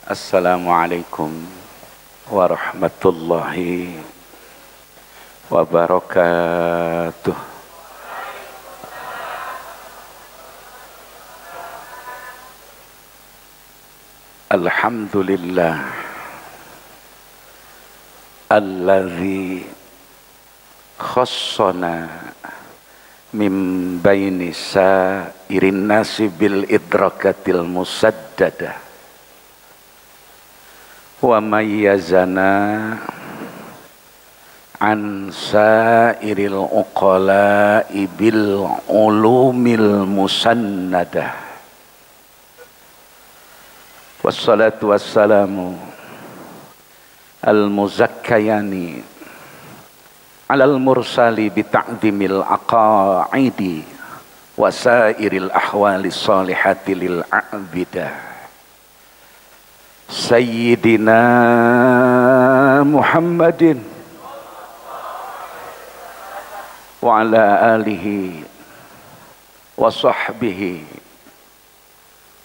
Assalamualaikum warahmatullahi wabarakatuh. Alhamdulillah alladzi khassana min baini sa'irin nasi bil idrakatil musaddadah wa mayyazana an sa'iril uqala'i bil ulumil musannadah. Wassalatu wassalamu al muzakkayani alal mursali bita'dhimil aqaidi wa sairil ahwali salihati lil a'bidah Sayyidina Muhammadin wa ala alihi wa sahbihi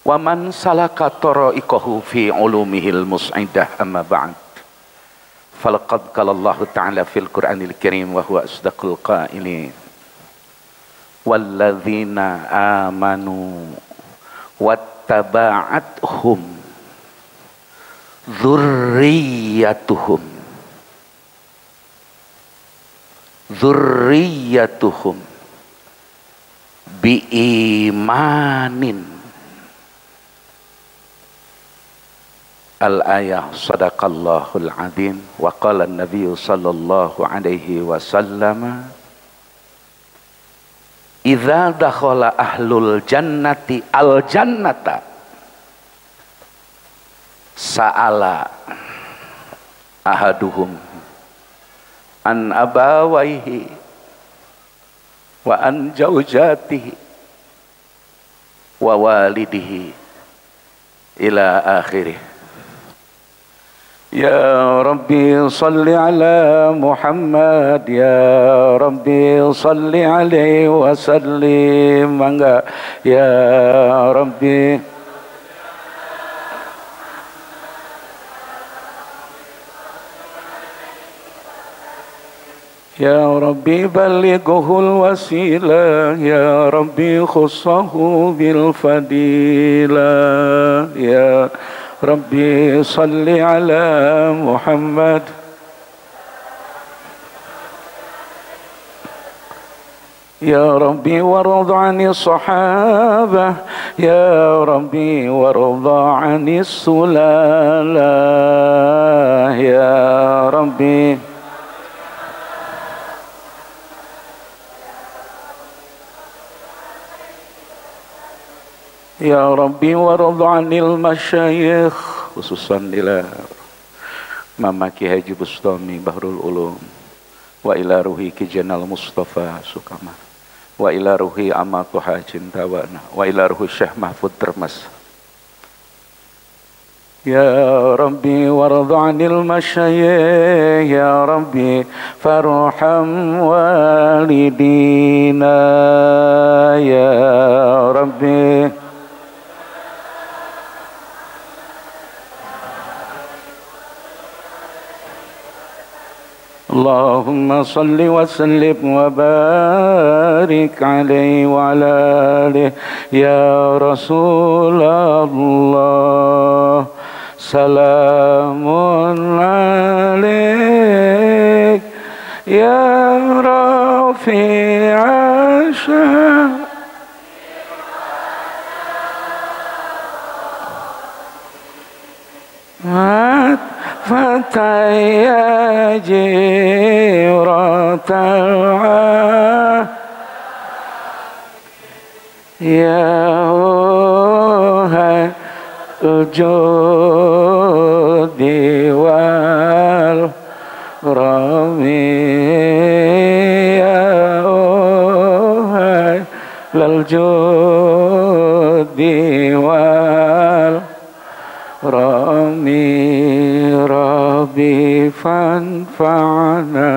wa man salaka tara'iqahu fi ulumihil mus'idah. Amma ba'd. Falaqad qala Allah ta'ala fil Qur'anil Karim wa huwa asdaqul qailin. Walladzina amanu wattaba'athum dzurriyyatuhum dzurriyyatuhum biimanin. Al-ayah. Sadaqallahul azim. Wa qala an-nabiy sallallahu alaihi wasallam, idza dakhala ahlul jannati al-jannata sa'ala ahaduhum an abawaihi wa an jaujatihi wa walidihi ila akhirih. Ya Rabbi salli ala Muhammad, ya Rabbi salli alaihi wa sallim. Mangga ya Rabbi. Ya Rabbi ballighul wasila, ya Rabbi khussahu bil fadila, ya Rabbi salli ala Muhammad. Ya Rabbi warḍa 'ani sahabah, ya Rabbi warḍa 'ani sulalah, ya Rabbi. Ya Rabbi warḍa 'anil masyayikh, khususan ila Mama Ki Haji Bustami Bahrul Ulum, wa ila ruhi Ki Jenal Mustafa Sukama, wa ila ruhi Amatuha Cintawana, wa ila ruhi Syekh Mahfud Termas. Ya Rabbi warḍa 'anil masyayikh, ya Rabbi farham walidina, ya Rabbi. Allahumma salli wa sallim wa barik alaihi wa ala alihi. Ya Rasulullah, salamun alaik ya rafi'a sya'ni fataya jiratal ya al-judi wal rami, ya al-judi wal rami. Rabbi fanfa'na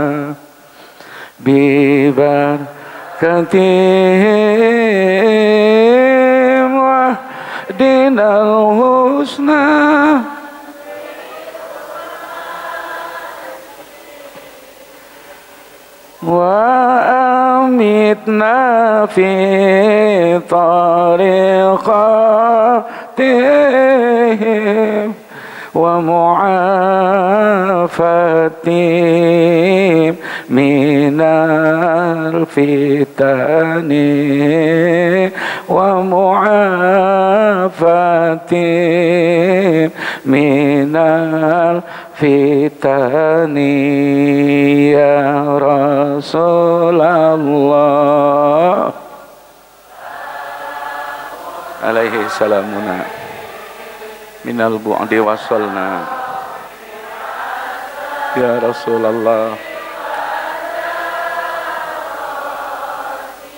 bibarakatihim wahdina al-husna. Wa amitna fi tariqatihim wa mu'afatihim minal fitani wa mu'afatihim minal fitani ya Rasulullah alaihi salamuna minal bu'di wasalna ya Rasulullah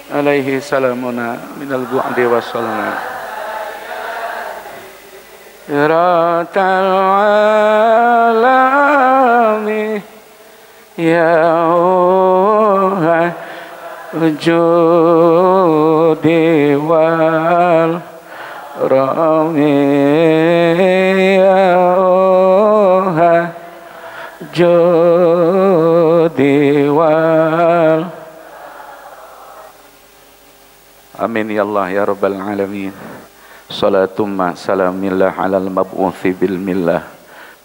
alaihi salamuna minal bu'di wasalna siratal alami ya wujudi wal rami ya judi wal amin ya Allah ya rabbal alamin. Salatumma salamillah alal mab'uthi bil millah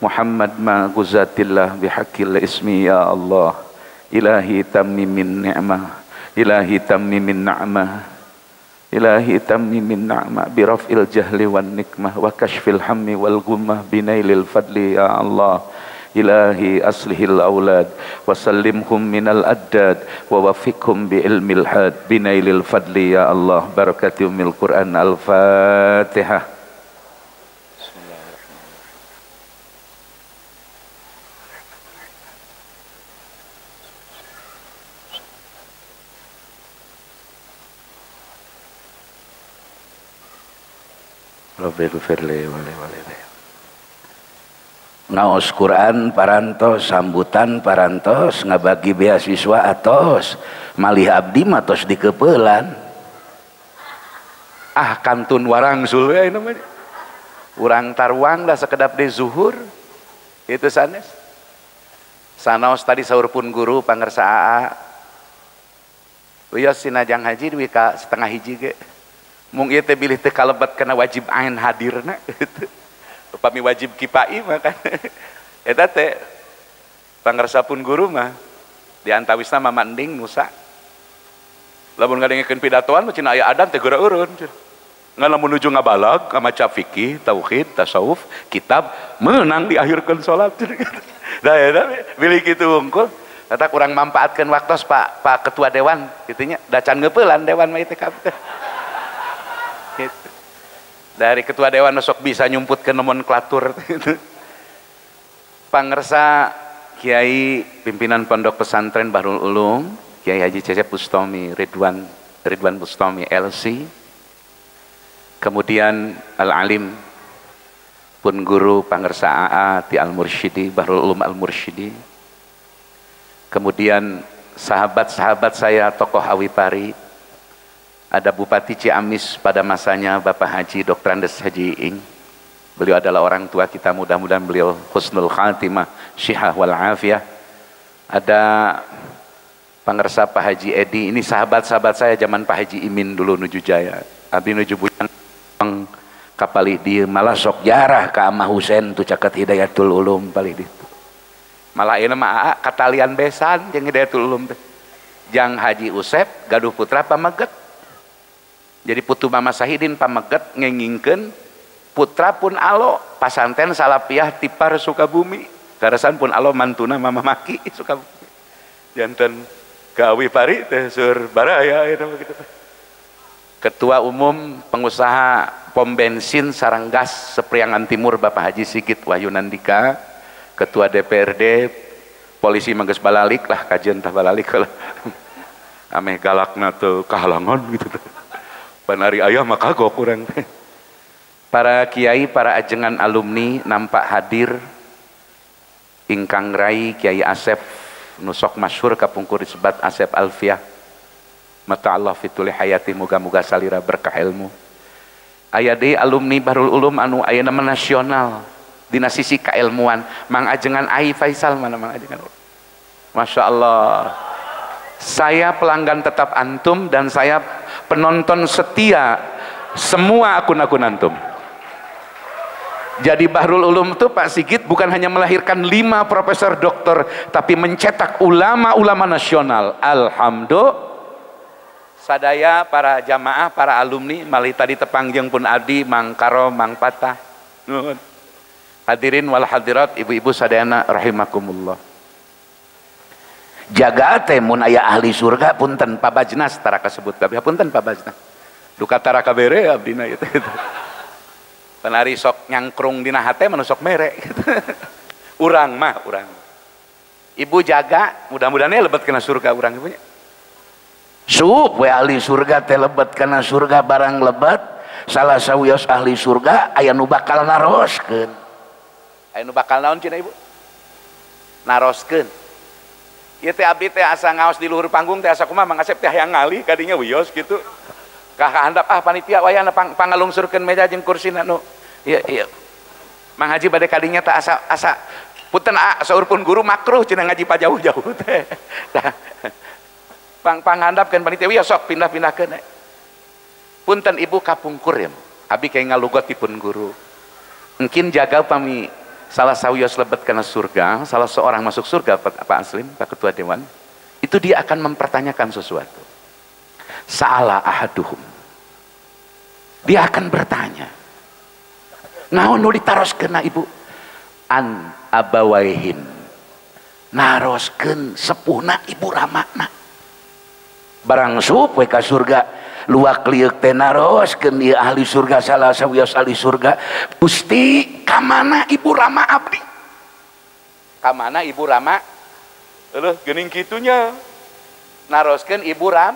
Muhammad ma guzatillah bihaqqil ismi ya Allah. Ilahi tammimin ni'mah, ilahi tammimin na'mah, ilahi tammimin na'mah bi raf'il jahli wan nikmah wa kashfil hammi wal ghummah binailil fadli ya Allah. Ilahi aslihil aulad wa sallimhum minal addad wa wafiqhum bi ilmil had binailil fadli ya Allah. Barakati umil Quran. Al-Fatihah. Rabbighfirli wa li walidayya. Ngaos Quran parantos, sambutan parantos, ngabagi beasiswa atos, malih abdi mah tos dikepelan. Ah kantun warangsul we namanya. Urang taruang lah sekedap di zuhur. Itu sanes. Sanaos tadi saur pun guru pangersa AA. Wios sinajang haji duwi ka setengah hiji ge. Mung ieu teh bilih teu kalebet kana wajib ain hadirna gitu. Upami wajib kipai mah kan eta teh pangersa pun guru mah di antawisna mama ending nusa lamun ngadengekeun pidatoan mah cenah aya adan teh geura eureun ngan lamun nuju ngabalag maca fikih tauhid tasawuf kitab meunang diakhirkeun salat. Da eta bilih kitu wungkul eta kurang manfaatkeun waktos Pak Pak Ketua Dewan kitu nya da can ngeupelan dewan mah ieu teh kabeh gitu. Dari ketua dewan sok bisa nyumput ke nomenklatur. Pangersa Kiai pimpinan Pondok Pesantren Bahrul Ulum Kiai Haji Cecep Bustomi Ridwan Bustomi LC, kemudian Al Alim pun guru pangersa AA ti Al Mursyidi Bahrul Ulum Al Mursyidi, kemudian sahabat-sahabat saya tokoh Awipari, ada Bupati Ciamis pada masanya Bapak Haji Dr. Andes Haji Ing. Beliau adalah orang tua kita, mudah-mudahan beliau husnul khatimah, syihah wal afiyah. Ada pangersa Pak Haji Edi, ini sahabat-sahabat saya zaman Pak Haji Imin dulu nuju jaya. Abdi nuju bujang kapalih di malah sok jarah ka Amah Husen tu caket Hidayatul Ulum palih ditu. Malah ieu mah katalian besan jeung Hidayatul Ulum teh. Jang Haji Usep gaduh putra pameget. Jadi putu Mama Sahidin pameget ngengingkeun putra pun alo pasanten Salapiah Tipar Sukabumi. Karasan pun alo mantuna Mama Maki Sukabumi. Janten gawi pari teh sur baraya eta mah kitu. Ketua Umum Pengusaha Pom Bensin Sarang Gas Sepriangan Timur Bapak Haji Sigit Wahyu Nandika, Ketua DPRD polisi mah geus balalik lah kajian tah balalik lah. Ameh galakna teu kahalangan gitu teh. Panari ayah mah kagok urang teh. Para kiai, para ajengan alumni nampak hadir ingkang rai Kiai Asep nusok masyhur kapungkur disebat Asep Alfiah. Mata Allah fituli hayati, muga-muga salira berkah ilmu. Aya deui alumni Bahrul Ulum anu ayeuna mah nasional dina sisi kailmuan, Mang Ajengan Ai Faisal mana Mang Ajengan. Masya Allah. Saya pelanggan tetap antum dan saya penonton setia semua akun-akun antum. Jadi Bahrul Ulum itu Pak Sigit bukan hanya melahirkan 5 profesor doktor, tapi mencetak ulama-ulama nasional. Alhamdulillah. Sadaya para jamaah, para alumni, malih tadi tepang jeung pun abdi, Mang Karo, Mang Patah. Nuhun. Hadirin wal hadirat, ibu-ibu sadayana rahimakumullah. Jaga teh mun aya ahli surga punten Pak Bajnas tara kasebut kabeh, punten Pak Bajnas. Duka tara kabere abdina ieu teh. Penari sok nyangkrung dina hate mah sok mere gitu. Urang mah urang. Ibu jaga, mudah-mudahan lebet kana surga urang ibunya. Sup we ahli surga teh lebet kana surga barang lebet, salah sawios ahli surga aya nu bakal naroskeun. Aya nu bakal naon cenah ibu? Naroskeun. Ieu teh abdi teh asa ngaos di luhur panggung teh asa kumaha Mang Asep teh hayang ngalih kadinya wios gitu. Ka handap ah panitia wayahna pangalungsurkeun meja jeung kursina nu. Iya iya. Mang Haji bade kadinya teh asa asa punten ah saur pun guru makruh cenah ngaji pajauh-jauh teh. Tah panghandapkeun panitia wios sok pindah-pindahkeun. Punten ibu kapungkur ya. Abi kayak ngalugot dipun guru. Engkin jaga pami salah sawios lebet kana surga, salah seorang masuk surga Pak Aslim, Pak Ketua Dewan, itu dia akan mempertanyakan sesuatu. Sa'ala ahaduhum. Dia akan bertanya. Naon nu ditaroskeun ibu? An abawaihin. Naroskeun sepuhna ibu ramana. Barang sup we ka surga luak liuk teh naroskeun ieu ahli surga salah sawios ahli surga. Gusti kamana ibu rama abdi? Kamana ibu rama? Eueuh geuning kitunya. Naroskeun ibu ram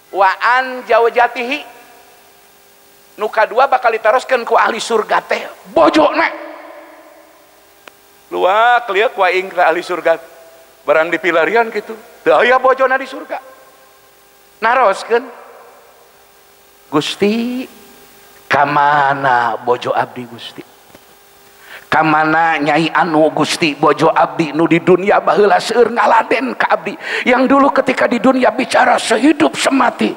wa an jaujatihi. Nu kadua bakal ditaroskeun ku ahli surga teh bojona. Luak liuk wa ing ahli surga. Barang dipilarian kitu. Teu aya bojona di surga. Naroskeun Gusti kamana bojo abdi Gusti? Kamana nyai anu Gusti bojo abdi nu di dunia baheula seueur ngaladen ka abdi, yang dulu ketika di dunia bicara sehidup semati,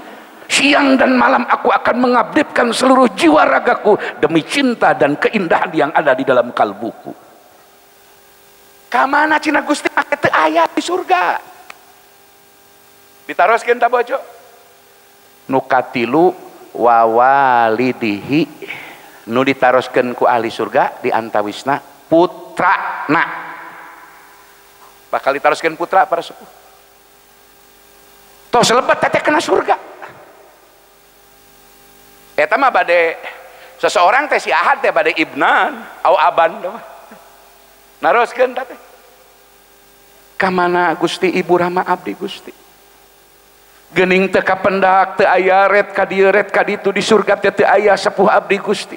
siang dan malam aku akan mengabdikan seluruh jiwa ragaku demi cinta dan keindahan yang ada di dalam kalbuku. Kamana cina Gusti make teu aya di surga? Ditaroskeun ta bojo? Nu katilu wawalidihi, nu ditaroskeun ku ahli surga di antawisna putrana. Bakal ditaroskeun putra para sepuh. Tos lebet teteh kena surga. Eta mah bade seseorang teh si ahad teh bade ibnan au aban naroskeun teh. Kamana Gusti ibu rama abdi Gusti? Geuning teu kapendak teu aya ret ka dieu ret ka ditu di surga teh teu aya sepuh abdi Gusti.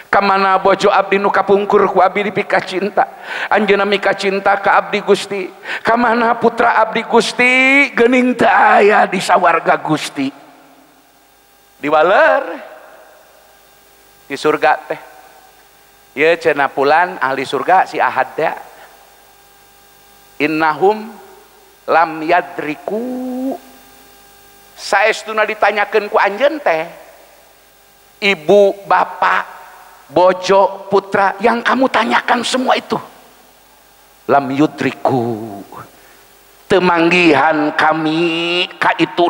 Kamana bojo abdi nu kapungkur ku abdi dipika cinta, anjeunna mika cinta ka abdi Gusti. Kamana putra abdi Gusti? Geuning teu aya di sawarga Gusti. Diwaler di surga teh. Ieu cenah pulan ahli surga si ahad teh. Innahum lam yadriku. Saestuna ditanyakeun ku anjeun teh, ibu, bapak, bojo, putra yang kamu tanyakan semua itu lam yudriku, temanggihan kami ka itu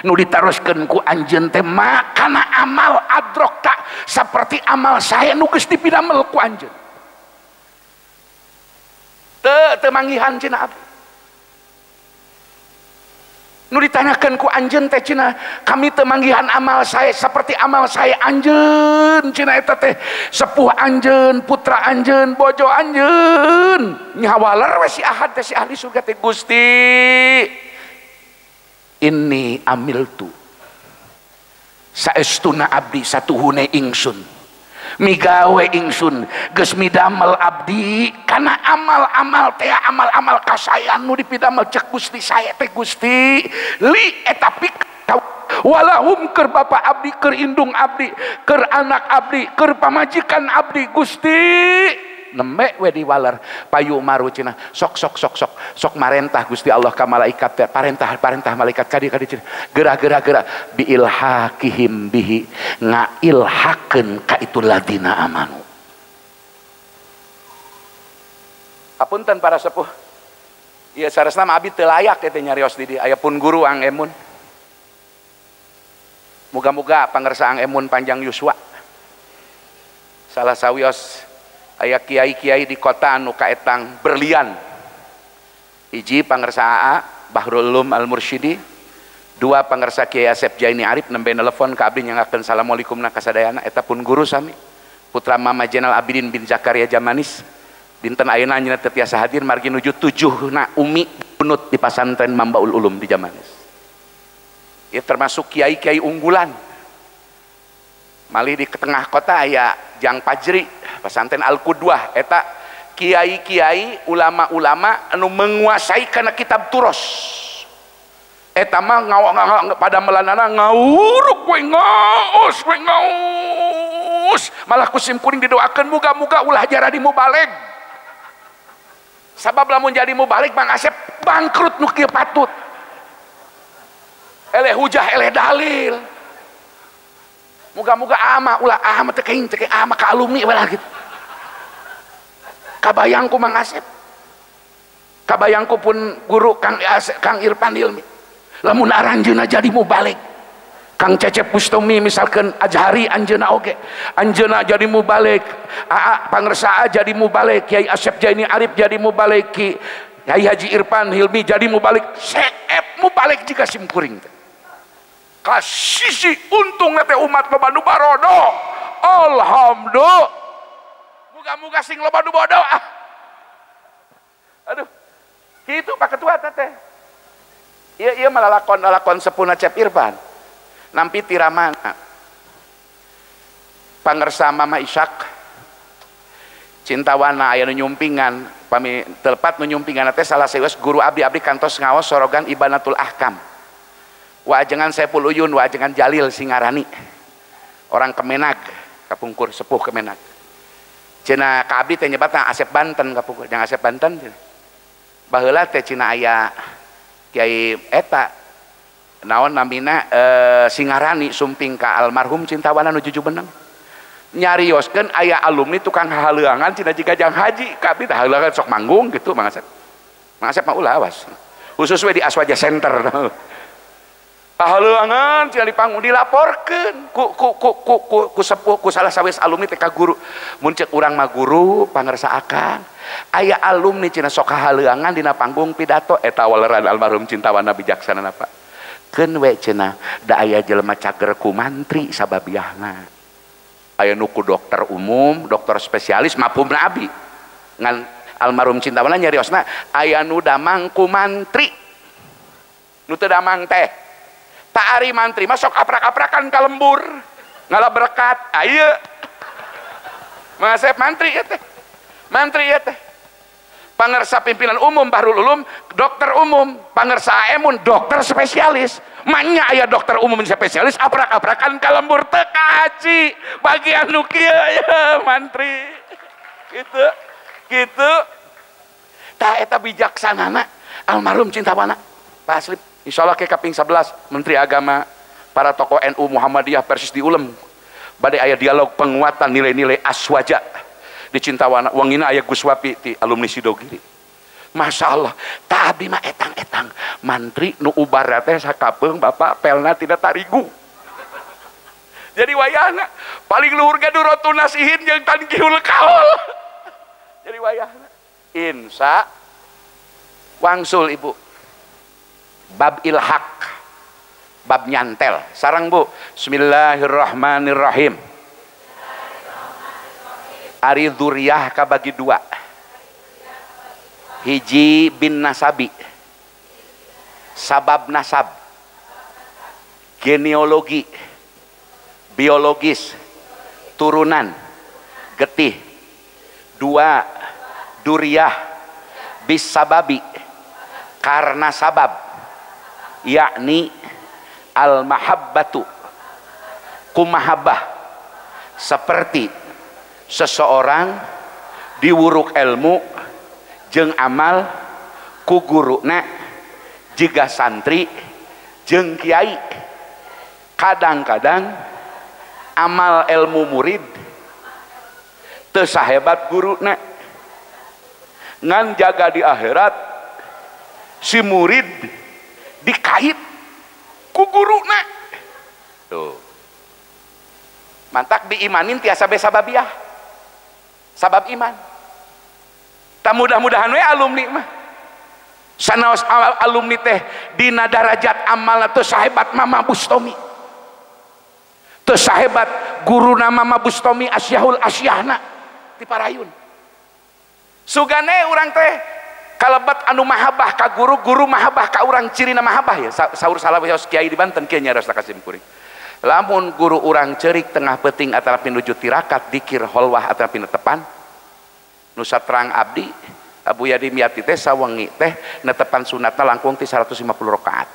nu ditaroskeun ku anjeun teh makana amal adrokta seperti amal saya nu geus dipidamel ku anjeun. Teu temanggihan cenah abdi. Nu ditanyakan ku anjeun teh cenah kami temanggihan amal saya seperti amal saya anjeun cenah eta teh sepuh anjeun, putra anjeun, bojo anjeun. Nyawaler we si ahad teh si ahli surga teh Gusti. Inni amiltu saestuna abdi satuhune ingsun migawe ingsun geus midamel abdi kana amal-amal teh amal-amal kasayan nu dipidamel cek Gusti saya teh Gusti li eta pik walahum keur bapa abdi keur indung abdi keur anak abdi keur pamajikan abdi Gusti. Nembe we diwaler payu maru cenah sok sok sok sok sok marentah Gusti Allah ka malaikat teh parentah parentah malaikat kadi kadi cenah geura geura geura bi ilhaqihim bihi ngailhakeun ka itu ladina amanu. Apunten para sepuh, ieu saresna mah abi teu layak teh nyarios di dieu aya pun guru Ang Emun. Muga-muga pangersa Ang Emun panjang yuswa. Salah sawios aya kiai-kiai di kota anu kaetang berlian. Hiji pangersa AA Bahrul Ulum Al Mursyidi, dua pangersa Kiai Asep Jaini Arif nembe nelpon ka abdi nyangakeun assalamualaikum na kasadayana eta pun guru sami. Putra Mama Jenal Abidin bin Zakaria Jamanis. Dinten ayeuna anjeunna teu tiasa hadir margi nuju tujuhna umi bunut di pasantren Mambaul Ulum di Jamanis. Ieu termasuk kiai-kiai unggulan. Malih di tengah kota aya Jang Pajri pesantren Al-Qudwah eta kiai-kiai ulama-ulama anu menguasai kana kitab turos eta mah pada melanana ngawuruk we ngaos we ngaos malah ku sim kuring didoakeun muga-muga ulah jaradi mubalig sabab lamun jadi mubalig Bang Asep bangkrut nu kieu patut eleh hujah eleh dalil. Muga-muga ama ulah ama teh keing teh ama ka alumni we lah gitu. Kabayangku Mang Asep. Kabayangku pun guru Kang Asep, Kang Irfan Hilmi. Lamun aranjeunna jadi mubalig. Kang Cecep Bustami misalkan Azhari anjeunna oge. Anjeunna jadi mubalig, Aa pangersa jadi mubalig, Kiai Asep Jaini Arif jadi mubalig, Kiai Haji Irfan Hilmi jadi mubalig, seep mubalig jika sim kuring teh. Kasisi untung teh umat loba nu barodo. Alhamdulillah. Muga-muga sing loba nu bodoh ah. Aduh. Kitu Pak Ketua teh. Ieu ieu malah lakon-lakon sepuna Cep Irfan. Nampi tiramana. Pangersa Mama Ishak Cintawana aya nu nyumpingan, pami telepat nu nyumpingan teh salah sawios guru abdi-abdi kantos ngaos sorogan Ibanatul Ahkam. Wajengan Saiful Uyun, wajengan Jalil Singarani. Orang Kemenag, kapungkur sepuh Kemenag. Cenah ka abdi teh nyebatna Asep Banten kapungkur, jangan Asep Banten. Baheula teh cenah aya Kiai eta naon namina Singarani sumping ka almarhum Cintawana nu juju beneng. Nyarioskeun aya alumni tukang hahaleuangan cenah jiga jang haji, ka abdi teh hahaleuangan sok manggung gitu Mang Asep. Mang Asep mah ulah awas. Khusus we di Aswaja Center. Hahaleuangan cenah di panggung dilaporkeun ku ku ku ku ku, ku sepuh ku salah sawis alumni teh ka guru. Mun ceuk urang mah guru pangersa akang. Aya alumni cenah sok hahaleuangan dina panggung pidato eta waleran almarhum Cintawana bijaksana Pak. Keun we cenah da aya jelema cager ku mantri sababiahna. Aya nu ku dokter umum, dokter spesialis mafhumna abi. Ngan almarhum Cintawana nyariosna aya nu damang ku mantri. Nu teu damang teh tak ari mantri masuk aprak-aprakan ka lembur ngalah berkat ayo Mang Asep mantri ya teh mantri ya teh pangersa pimpinan umum Bahrul Ulum dokter umum pangersa Emun dokter spesialis manya aya dokter umum spesialis aprak-aprakan ka lembur teu kahaji bagian nu kieu ya mantri gitu gitu tah eta bijaksanana almarhum Cintawana Pak Aslim. Insya Allah ke kaping 11 Menteri Agama para tokoh NU Muhammadiyah Persis di Ulem badai aya dialog penguatan nilai-nilai aswaja di Cintawana wangina aya Guswapi ti alumni Sidogiri. Masya Allah tak abdi mah etang-etang mantri nu ubar teh sakapeung bapak pelna tidak tarigu jadi wayahna paling luhur ge durotun nasihin jeung tankihul kaul jadi wayahna insya wangsul ibu bab ilhaq bab nyantel sarang bu bismillahirrahmanirrahim ari dzurriyyah kabagi dua hiji bin nasabi sabab nasab genealogi biologis turunan getih dua dzurriyyah bisababi karena sabab yakni al mahabbatu kumahabbah seperti seseorang Diwuruk ilmu jeung amal ku guruna jiga santri jeung kiai. Kadang-kadang amal ilmu murid teu sahebat guruna, ngan jaga di akhirat si murid dikait ku guruna. Tuh mantak diimanin tiasa be sababiah, sabab iman. Tak mudah-mudahan we alumni mah sanaos alumni teh dina darajat amal teu sahebat Mama Bustomi, teu sahebat guruna Mama Bustomi asyahul asyahna ti parayun. Sugane urang teh kalebat anu mahabah ka guru, guru mahabah ka urang, cirina mahabah ya. Saur salah kiai di Banten kieu nyarios ka simkuring. Lamun guru urang ceurik tengah peuting atanapi nuju tirakat dikir holwah atanapi netepan, nusa terang abdi Abu Yadi Miati teh sawengi teh netepan sunatna langkung ti 150 rakaat.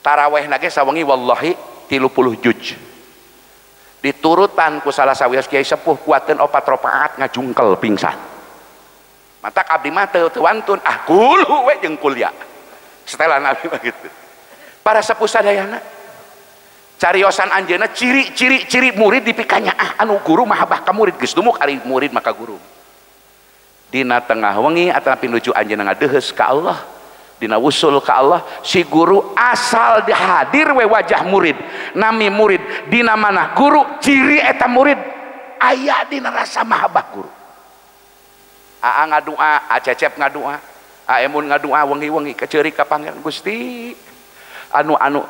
Taraweh nage sawengi wallahi 30 juj. Diturutan ku salah sawios kiai sepuh kuateun 4 rakaat ngajungkel pingsan. Matak abdi mah teu wantun, ah kulu we jeung kuliah. Setelan abdi mah gitu. Para sepuh sadayana cariosan anjeunna ciri-ciri ciri murid dipikanya ah anu guru mahabah ka murid geus dumuk ari murid maka guru. Dina tengah wengi atanapi nuju anjeunna ngadeheus ka Allah, dina wusul ka Allah, si guru asal dihadir we wajah murid, nami murid dina mana guru ciri eta murid aya dina rasa mahabah guru. Aa ngadua, A Cecep ngadua, A Emun ngadua wengi-wengi keceurik ka Pangeran Gusti anu-anu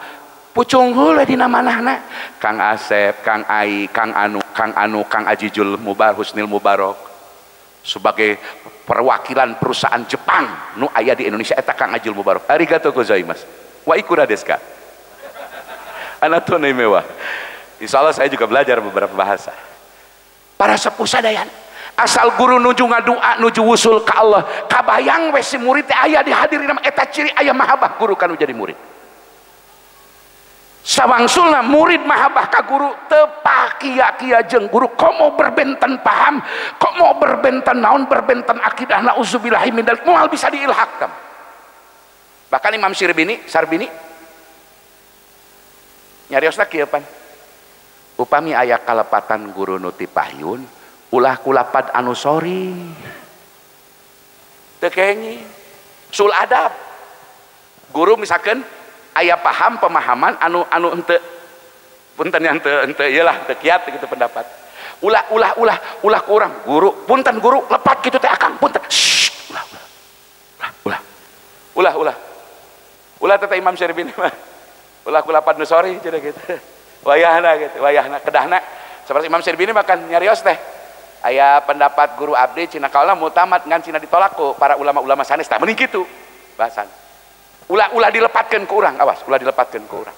pucung heula dina manahna Kang Asep, Kang Ai, Kang Anu, Kang Anu, Kang Ajijul Mubar Husnil Mubarok sebagai perwakilan perusahaan Jepang nu aya di Indonesia eta Kang Ajil Mubarok. Arigatou gozaimasu. Wa ikura desu ka? Anato mewah. Insyaallah saya juga belajar beberapa bahasa. Para sepuh sadayana asal guru nuju ngadua nuju wusul ka Allah, kabayang we si murid teh aya dihadirin eta ciri aya mahabah guru kanu jadi murid. Sawangsulna murid mahabah ka guru teu pakia-kia jeung guru, komo berbenten paham, komo berbenten naon, berbenten akidah, nauzubillahi min dzalik, moal bisa diilhak. Bahkan Imam Sarbini nyariosna kieu pan, upami aya kalepatan guru nu ti pahyun ulah kulapad anu sori teu kenging sul adab. Guru misalkan aya paham pemahaman anu anu henteu punten yang henteu ieu lah teu kiat gitu pendapat. Ulah ulah ulah ulah kurang guru punten guru lepat kitu teh akang punten. Shh, ulah ulah ulah ulah ulah ulah teh Imam Syarbini mah ulah kulapan nu sori cenah gitu. Wayahna gitu, wayahna kedahna seperti Imam Syarbini makan nyarios teh aya pendapat guru abdi cina kaula mutamat ngan cina ditolak ku para ulama-ulama sanes tah mending kitu bahasan. Ulah-ulah dilepatkan ke urang, awas, ulah dilepatkan ke urang.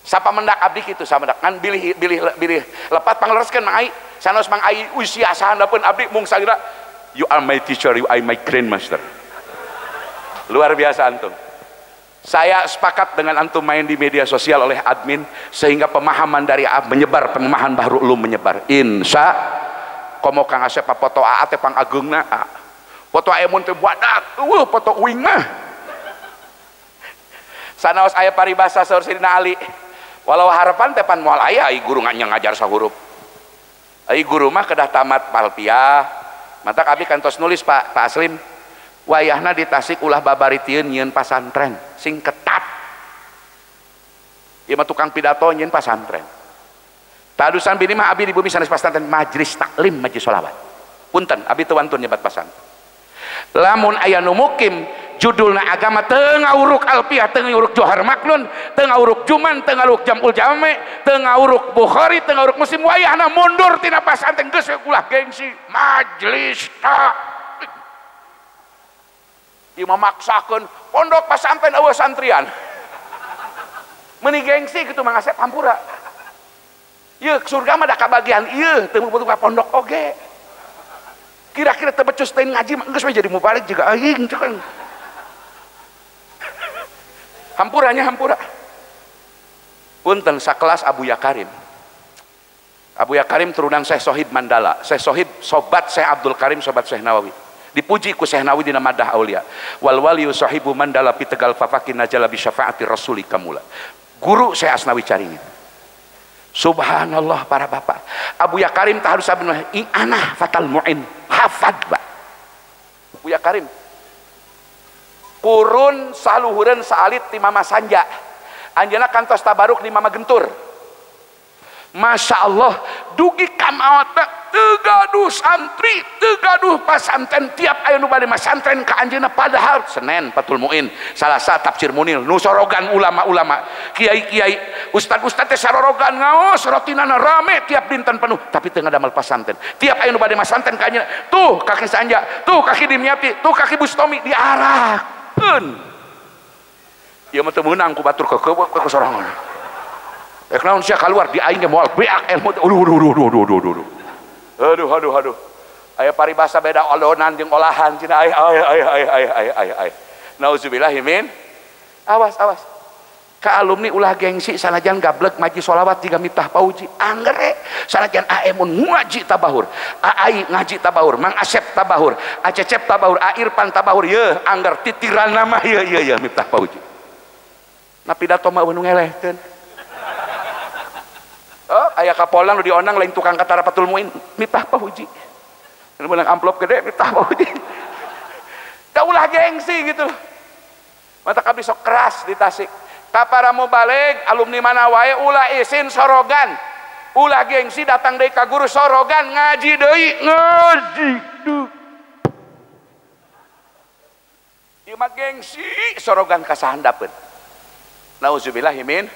Sapa mendak abdi kitu, sapa mendak ngan bilih bilih bilih lepat panglereskeun Mang Ai, sanos Mang Ai usia sahandapeun abdi mung salira you are my teacher, you are my grandmaster. Luar biasa antum. Saya sepakat dengan antum main di media sosial oleh admin sehingga pemahaman dari menyebar, pemahaman baru lu menyebar. Insya komo Kang Asep foto aa teh pangageungna foto emun teh badak, eueuh foto uing mah. Sanaos aya paribasa saur Sidina Ali walau harapan teh pan moal aya ai guru ngajar sahurup, ai guru mah kedah tamat palpiah. Matak abdi kantos nulis Pak Aslim wayahna di Tasik ulah babaritieun nyieun pasantren sing ketat. Ieu mah tukang pidato nyieun pasantren. Tadusan bini mah abdi di bumi sanes pasantren, majelis taklim, majelis sholawat. Punten abdi teu wantun nyebat pasantren. Lamun aya nu mukim judulna agama teu ngawuruk alfiah, teu ngawuruk Johar Maknun, teu ngawuruk Juman, teu ngawuruk Jamul Jame, teu ngawuruk Bukhari, teu ngawuruk Muslim, wayahna mundur tina pasantren geus ulah gengsi majelis taklim. Ieu memaksakeun pondok pasantren eueuh santrian. Meuni gengsi kitu Mang Asep hampura. Ieu surga mah da kabagian ieu teu butuh ka pondok oge. Kira-kira teu becus teh ngaji mah geus we jadi mubalig juga aing cek. Hampuranya hampura. Punten sakelas Abu Yakarim. Abuya Karim turunan Syekh Sohib Mandala, Syekh Sohib sobat Syekh Abdul Karim, sobat Syekh Nawawi. Dipuji ku Syekh Nawawi dina Madah Aulia. Wal waliyu sahibu Mandala pi Tegal fafakin najala bi syafaati rasuli kamula. Guru Syekh Asnawi Caringin. Subhanallah para bapak. Abuya Karim tak harus sabun anah fatal muin hafad pak. Abuya Karim kurun saluhureun saalit ti Mama Sanja. Anjeunna kantos tabaruk di Mama Gentur. Masya Allah dugi kamawatna teu gaduh santri, teu gaduh pasantren, tiap aya nu bade masantren ka anjeunna padahal Senin Fathul Muin, Salasa Tafsir Munil, nu sorogan ulama-ulama, kiai-kiai, ustad-ustad teh sarorogan ngaos rotinana rame tiap dinten penuh, tapi teu ngadamel pasantren. Tiap aya nu bade masantren ka anjeunna, tuh kaki Sanja, tuh kaki Dimyati, tuh kaki Bustomi diarahkeun. Ieu mah teu meunang ku batur keukeuh ke sorangan. Rek naon sia keluar di aing ge moal beak ilmu. Aduh aduh aduh aduh aduh aduh. Aduh aduh aduh. Aya paribasa beda olonan jeung olahan cenah ay ay ay ay ay ay ay ay. Nauzubillahi min. Awas awas. Ka alumni ulah gengsi sanajan gablek maji sholawat jiga Miftah Pauji. Anggere sanajan aemun ngaji tabahur. Aai ngaji tabahur, Mang Asep tabahur, Acecep tabahur, A Irfan tabahur, yeuh angger titiran nama yeuh yeuh yeuh Miftah Pauji. Na pidato mah nu ngelehkeun. Oh, aya kapolang nu dionang lain tukang katara Fathul Muin, Miftah Pauji. Nu meunang amplop gede Miftah Pauji. Da ulah gengsi gitu. Mata kami sok keras di Tasik. Ka para mubalig alumni mana wae ulah isin sorogan. Ulah gengsi datang deui ka guru sorogan ngaji deui, ngaji deui. Ieu mah gengsi sorogan ka sahandapeun. Nauzubillahi min.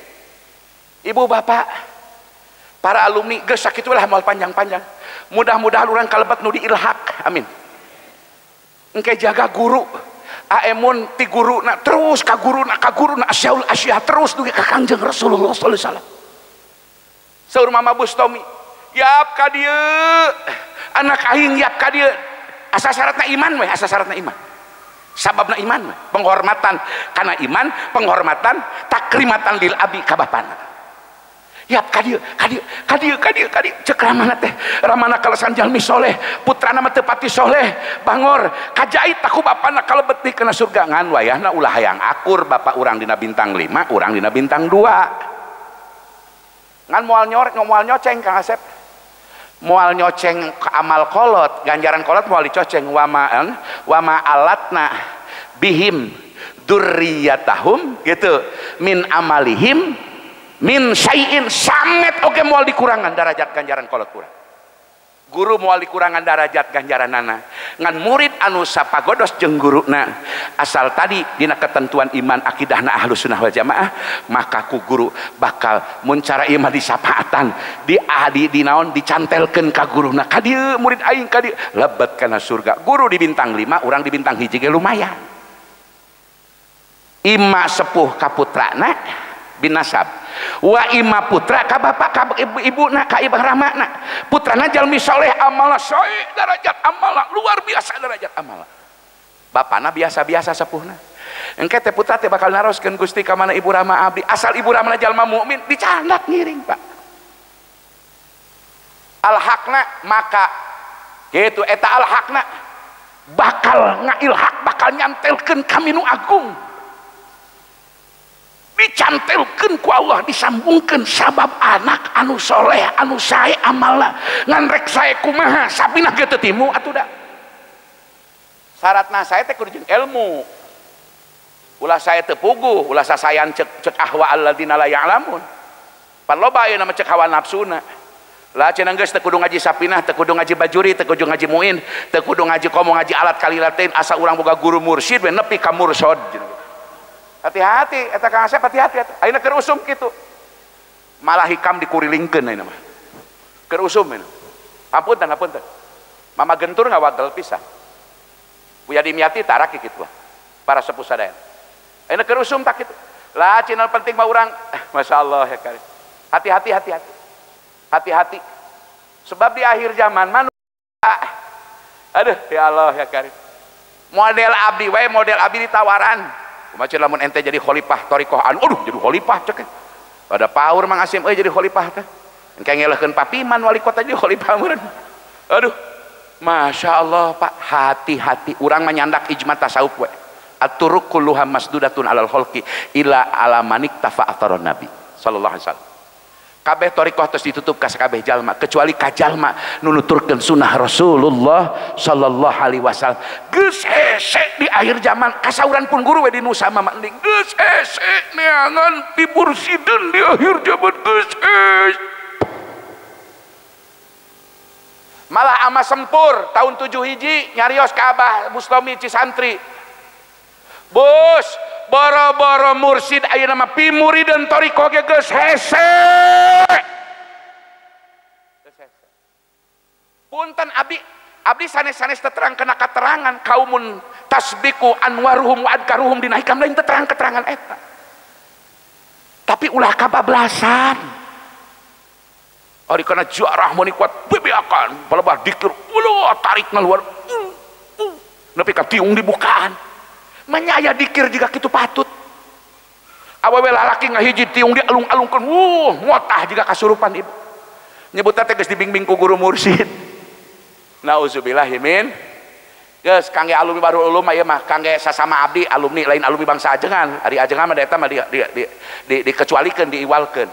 Ibu bapak para alumni geus sakitu lah moal panjang-panjang. Mudah-mudahan urang kalebet nu diilhak. Amin. Engke jaga guru. Aemun ti guruna terus ka guruna asyaul asyah terus dugi ka Kangjeng Rasulullah sallallahu alaihi wasallam. Saur Mama Bustomi, yap ka dieu. Anak aing yap ka dieu. Asa syaratna iman we, asa syaratna iman. Sababna iman we, penghormatan kana iman, penghormatan takrimatan lil abi ka bapana. Yap ka dieu, ka dieu, ka dieu, ka dieu, ka dieu. Cek ramana teh, ramana kalasan jalmi soleh, putrana mah teu pati soleh, bangor, kajait aku bapana kalebet di kana surga ngan wayahna ulah hayang akur bapak urang dina bintang 5, urang dina bintang 2. Ngan moal nyorek, moal nyoceng Kang Asep. Moal nyoceng amal kolot, ganjaran kolot moal dicoceng wama wama alatna bihim durriyatahum gitu min amalihim min syai'in sanget oke moal dikurangan darajat ganjaran kolot kurang. Guru moal dikurangan darajat ganjaranana ngan murid anu sapagodos jeung guruna asal tadi dina ketentuan iman akidahna ahlus sunnah wal jamaah maka ku guru bakal mun cara ieu mah disapaatan di adi di naon dicantelkeun ka guruna ka dieu murid aing ka dieu lebet kana surga. Guru di bintang 5 urang di bintang 1 ge lumayan. Ima sepuh ka putrana binasab wa ima putra ka bapak ka ibu na ka ibah ramana putrana jalmi soleh amalna sae darajat amalna luar biasa darajat amalna bapana biasa-biasa sepuhna engke teh putra teh bakal naroskeun Gusti ka mana ibu rama abdi asal ibu ramana jalma mukmin dicandak ngiring Pak alhaqna maka gitu eta alhaqna bakal ngailhaq bakal nyantelkeun kami nu agung dicantelkeun ku Allah disambungkeun sabab anak anu soleh anu sae amalna ngan rek sae kumaha sapinah ge teu timu atuh da syaratna sae teh kudu jeung ilmu ulah sae teu puguh ulah sasayan cek cek ahwa alladzina la ya'lamun pan loba ayeuna mah cek hawa nafsuna lah cenah geus teu kudu ngaji sapinah teu kudu ngaji bajuri teu kudu ngaji muin teu kudu ngaji komo ngaji alat kalilatin asa urang boga guru mursyid we nepi ka mursod. Hati-hati eta Kang Asep hati-hati ayeuna keur usum kitu malah hikam dikurilingkeun ayeuna mah keur usum ayeuna hapunten hapunten Mama Gentur ngawagel pisan Buya Dimyati tarak kitu para sepuh sadaya ayeuna keur usum tak kitu lah cenah penting mah urang masyaallah ya karim hati-hati hati-hati hati-hati sebab di akhir zaman manusia aduh ya Allah ya karim model abdi wae model abdi ditawaran kumaha lamun ente jadi khalifah thariqah anu aduh jadi khalifah cek pada paur Mang Asim euy jadi khalifah teh Engke ngelehkeun papiman wali kota jadi khalifah meureun. Aduh, Masya Allah Pak, hati-hati urang manyandak ijma tasawuf we. At-turuq kulluha masdudatun alal khalqi ila ala manik tafa atharon nabi sallallahu alaihi wasallam. Kabeh thariqah tos ditutup ka sakabeh jalma kecuali ka jalma nu nuturkeun sunnah Rasulullah sallallahu alaihi wasallam. Geus hese di akhir zaman kasauran pun guru we di nu sama mending geus hese neangan pimursideun di akhir zaman geus hese. Malah ama sempur tahun 7 hiji nyarios ka Abah Bustomi Cisantri. Bos, boro-boro mursid ayeuna mah pimurideun thariqah ge geus hese. Geus hese. Punten abdi, abdi sanes-sanes teu terang kena katerangan kaumun tasbiku anwaruhum wa adkaruhum dina hikam lain terang keterangan eta. Tapi ulah kabablasan. Ari kana jarah meuni kuat bebeakan, balebah dikir, ulah tarik ngaluar. Nepi ka tiung dibukaan. Menyaya dikir jika kitu patut. Awewe lalaki ngahiji tiung dialung-alungkeun, wuh ngotah jika kasurupan ibu. Nyebutna teh geus dibimbing ku guru mursyid. Nauzubillahi min. Geus kangge alumni Bahrul Ulum ieu mah kangge sasama abdi alumni lain alumni bangsa ajengan. Ari ajengan mah eta mah dikecualikeun diiwalkeun.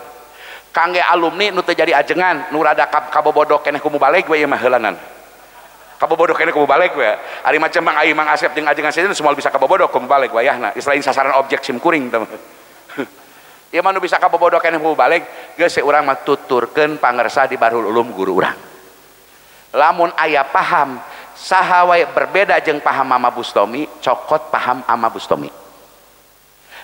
Kangge alumni nu teu jadi ajengan nu rada kabobodo keneh ku mubalig we ieu mah heulanan. Kabobodo keneh ku mubalig we. Ari macam Mang Ai Mang Asep jeung ajengan sejen semua bisa kabobodo ku mubalig wayahna. Selain sasaran objek sim kuring teh. Ieu mah nu bisa kabobodo keneh ku mubalig geus urang mah tuturkeun pangersa di Bahrul Ulum guru urang. Lamun aya paham saha wae berbeda jeung paham Mama Bustomi, cokot paham Ama Bustomi.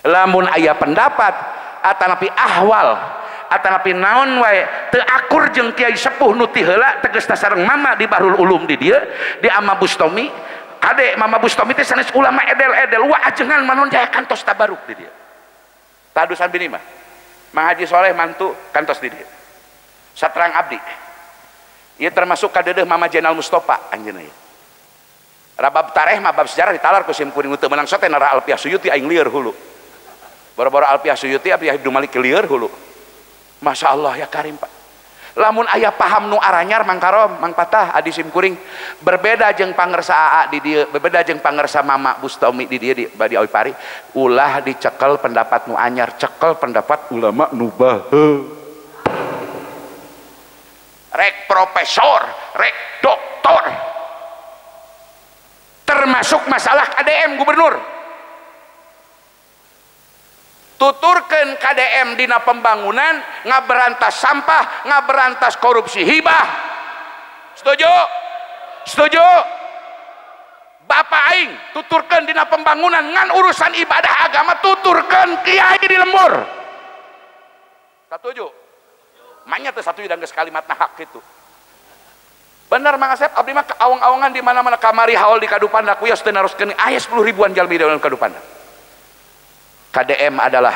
Lamun aya pendapat atanapi ahwal atanapi naon wae teu akur jeung kiai sepuh nu ti heula tegasna sareng mama di Bahrul Ulum di dieu di Ama Bustomi. Kade Mama Bustomi teh sanes ulama edel-edel wa ajengan manon jaya kantos tabaruk di dieu. Tadusan bini mah Mang Haji Soleh mantu kantos di dieu. Satrang abdi ieu termasuk kadeudeung Mama Jenal Mustofa anjeunna ieu. Rabab tareh mah bab sejarah ditalar ku sim kuring teu meunang sote nara Alfiah Suyuti aing lieur hulu. Boro-boro Alfiah Suyuti Alfiah Ibnu Malik lieur hulu. Masya Allah ya Karim Pak. Lamun ayah paham nu aranyar Mang Karom, Mang Patah, adi sim kuring berbeda jeung pangersa AA di dieu, berbeda jeung pangersa Mama Bustomi di dieu di Badi Awipari, ulah dicekel pendapat nu anyar, cekel pendapat ulama nu baheula. Rek profesor, rek doktor. Termasuk masalah KDM gubernur. Tuturkeun KDM dina pembangunan, ngaberantas sampah, ngaberantas korupsi hibah. Setuju? Setuju? Bapak aing tuturkeun dina pembangunan ngan urusan ibadah agama tuturkeun kiai di lembur. Setuju? Manya teu satuju dan geus kalimatna hak kitu. Bener Mang Asep, abdi mah awang-awangan di mana-mana kamari haul di Kadupandak wios teu naroskeun aya 10 ribuan jalmi di dalam Kadupandak. KDM adalah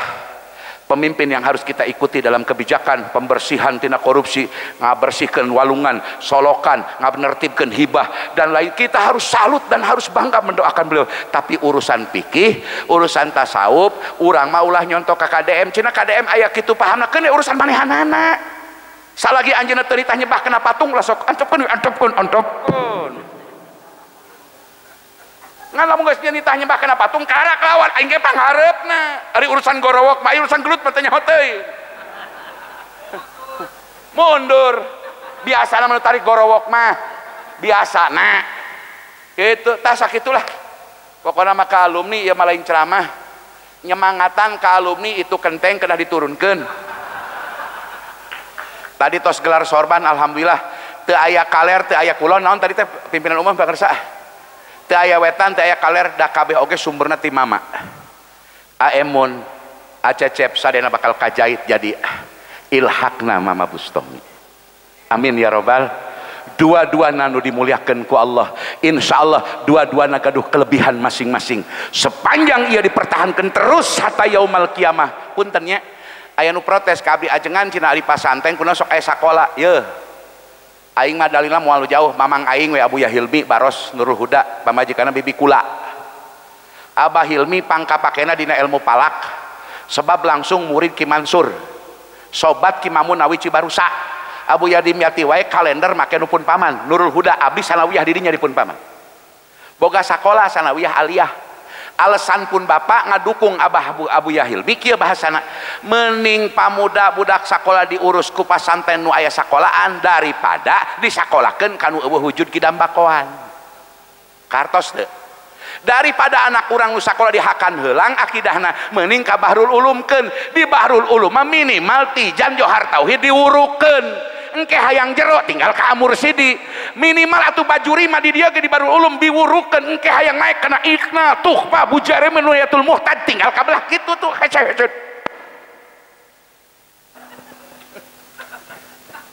pemimpin yang harus kita ikuti dalam kebijakan pembersihan tina korupsi, ngabersihkan walungan, solokan, ngabenertibkan hibah dan lain. Kita harus salut dan harus bangga mendoakan beliau. Tapi urusan fikih, urusan tasawuf, urang mah ulah nyontok ka KDM. Cina KDM aya kitu pahamna keun urusan manehanana. Salagi anjeunna teu ditah nyebah kana patung lah sok antepkeun antepkeun antepkeun. Ngan lamun geus nitah nyembah kana patung karak lawan aing ge panghareupna. Ari urusan gorowok mah urusan gelut mah teu nyaho teuing. Mundur. Biasana mah tarik gorowok mah. Biasana. Kitu tah sakitulah. Pokona mah ka alumni ieu mah lain ceramah. Nyemangatan ka alumni itu kenteng kedah diturunkeun. Tadi tos gelar sorban alhamdulillah. Teu aya kaler, teu aya kulon naon tadi teh pimpinan umum pangersa. Teu aya wetan, teu aya kaler, da kabeh oge sumberna ti mama. Aemun, Acecep sadena bakal kajait jadi ilhakna Mama Bustomi. Amin ya robbal. Dua-dua nu dimuliakan ku Allah. Insyaallah dua-duana gaduh kelebihan masing-masing. Sepanjang ia dipertahankan terus hatta yaumal kiamah. Punten nya, aya nu protes ka abdi ajengan cina ari pasantren kunaon sok aya sakola. Yeuh. Aing mah dalilna moal jauh, mamang aing we Abu Yahilmi Baros Nurul Huda, pamajikanna Bibi Kula. Abah Hilmi pangkapakena dina ilmu palak, sebab langsung murid Ki Mansur, sobat Ki Mamun Nawi Cibarusa. Abuya Dimyati wae kalender make nu pun paman Nurul Huda abdi sanawiyah dirinya di pun paman boga sakola sanawiyah aliyah alasan pun bapak ngadukung Abah Abuya Hilmi kieu bahasana mending pamuda budak sakola diurus ku pasanten nu aya sakolaan daripada disakolakeun kanu eueuh wujud kidambakoan kartos teu daripada anak urang nu sakola dihakan heulang akidahna mending ka Bahrul Ulumkeun di Bahrul Ulum mah minimal tijan johar tauhid diwurukeun engke hayang jero tinggal ka Mursidi minimal atuh bajuri mah di dieu ge di Bahrul Ulum diwurukeun engke hayang naik kana ikna tuhfa bujare menuyatul muhtad tinggal ka belah kitu tuh hece-hece.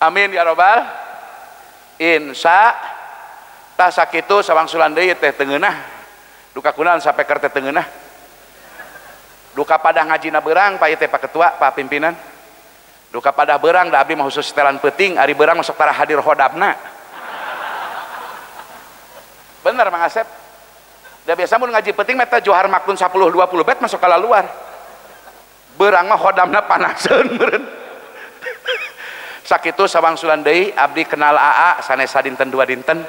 Amin ya robbal insya tah sakitu sawangsulan deui teh tengeunah duka kunaon sampai keur teh tengeunah duka padah ngajina beurang pak ieu teh Pak Ketua Pak Pimpinan duka padah beurang da abdi mah khusus setelan peuting ari beurang masuk tara hadir hodabna bener Mang Asep da biasa mun ngaji peuting mah teh johar maklun 10 20 bet masuk ka luar beurang mah hodamna panaseun meureun sakitu sawangsulan deui abdi kenal AA sanes sadinten dua dinten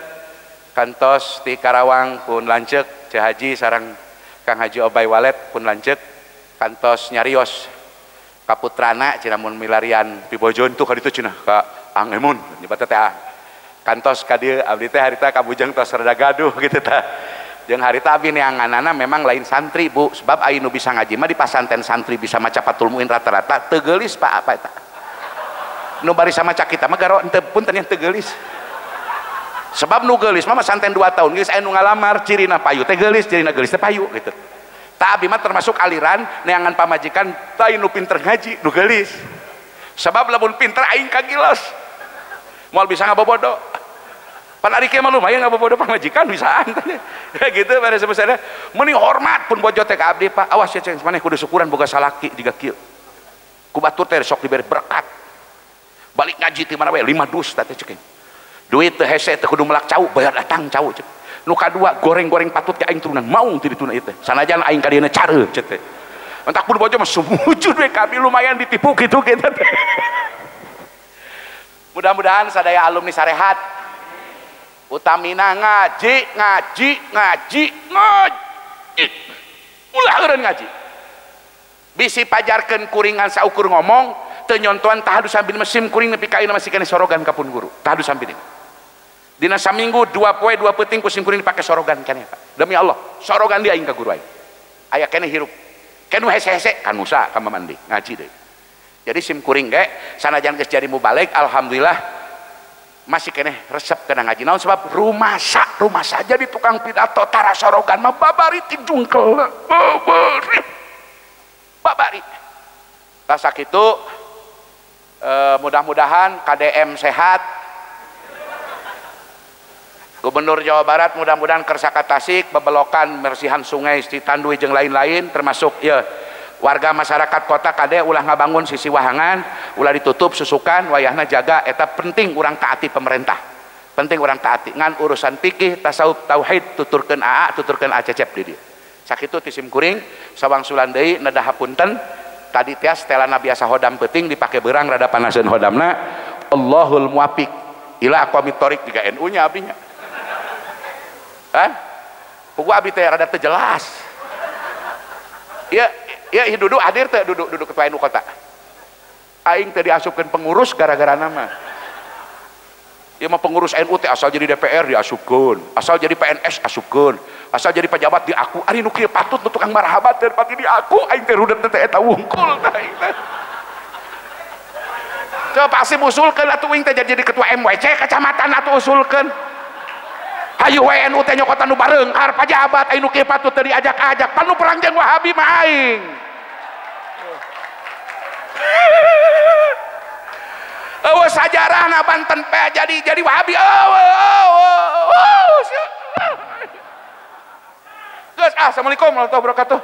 kantos di Karawang pun lanceuk Ceu Haji sareng Kang Haji Obay Walet pun lanceuk kantos nyarios kaputrana cenah mun milarian pibojon tuh ka ditu cenah ka Ang Emun nyebatna teh Ang kantos ka dieu abdi teh harita ka Bujang tos rada gaduh gitu tah jeung harita abdi neanganana memang lain santri Bu sebab aya nu bisa ngaji mah di pasanten santri bisa maca Fathul Muin rata-rata teu geulis Pak apa eta nu bari sama maca kita mah garo henteu punten yang teu geulis sebab nu geulis mah santen 2 tahun geus aya nu ngalamar cirina payu teh geulis cirina geulis teh payu gitu tah abdi mah termasuk aliran neangan pamajikan tah nu pinter ngaji nu geulis sebab lamun pinter aing kagilos moal bisa ngabobodo pan ari kieu mah lumayan ngabobodo pamajikan bisaan gitu pada sebesarnya meni hormat pun bojo teh ka abdi Pak awas ya ceng maneh kudu syukuran boga salaki jiga kieu ku batur teh sok diberi berkat balik ngaji ti mana we 5 dus teh cek duit teh hese teh kudu melak cau bayar datang cau cek nu kadua goreng-goreng patut ke aing turunan maung ti dituna ieu teh sanajan aing ka dieuna careuh cek teh entak pun bojo mah sumujud we kami lumayan ditipu kitu kitu teh mudah-mudahan sadaya alumni sarehat utamina ngaji ngaji ngaji ngaji ulah eureun ngaji bisi pajarkeun kuringan saukur ngomong teu nyontoan tahadu sambil mesim kuring nepi ka ayeuna masih keneh sorogan ka pun guru tahadu sambil dina saminggu 2 poe 2 peuting ku sim kuring dipake sorogan keneh Pak demi Allah sorogan dia aing ka guru aing aya keneh hirup kenu hese-hese kanusa ka mamandi ngaji deui jadi sim kuring ge sanajan geus jadi mubalig alhamdulillah masih keneh resep kana ngaji naon sebab rumasa jadi tukang pidato tara sorogan mah babari ti jungkel babari babari tah sakitu mudah-mudahan KDM sehat Gubernur Jawa Barat mudah-mudahan kersaka Tasik bebelokan bersihan sungai Citandui jeung lain-lain termasuk ya warga masyarakat kota kade ulah ngabangun sisi wahangan ulah ditutup susukan wayahna jaga eta penting urang taati pemerintah penting urang taati ngan urusan fikih tasawuf tauhid tuturkeun AA tuturkeun Acecep di dieu sakitu ti sim kuring sawangsulan deui nedah hapunten tadi tias telana biasa hodam peuting dipake beurang rada panaseun hodamna Allahul muwafiq ila aqwamit thoriq jiga NU nya abdi nya kan pugu abdi teh rada teu jelas ieu ieu duduk hadir teh duduk duduk ketua NU kota aing teh diasupkeun pengurus gara-gara nama ieu mah pengurus NU teh asal jadi DPR diasupkeun asal jadi PNS asupkeun asal jadi pejabat diaku ari nu kieu patut nu tukang marhaban teh pati diaku aing teh rudet teh eta wungkul teh aing teh coba pasti usulkeun atuh aing teh jadi ketua MWC kecamatan atuh usulkeun hayu we NU teh nyokotan nu bareungkar pajabat aing nu kieu patut teh diajak-ajak pan nu perang jeung Wahabi mah aing eueuh sajarahna Banten jadi Wahabi eueuh. Geus ah, assalamualaikum warahmatullahi wabarakatuh.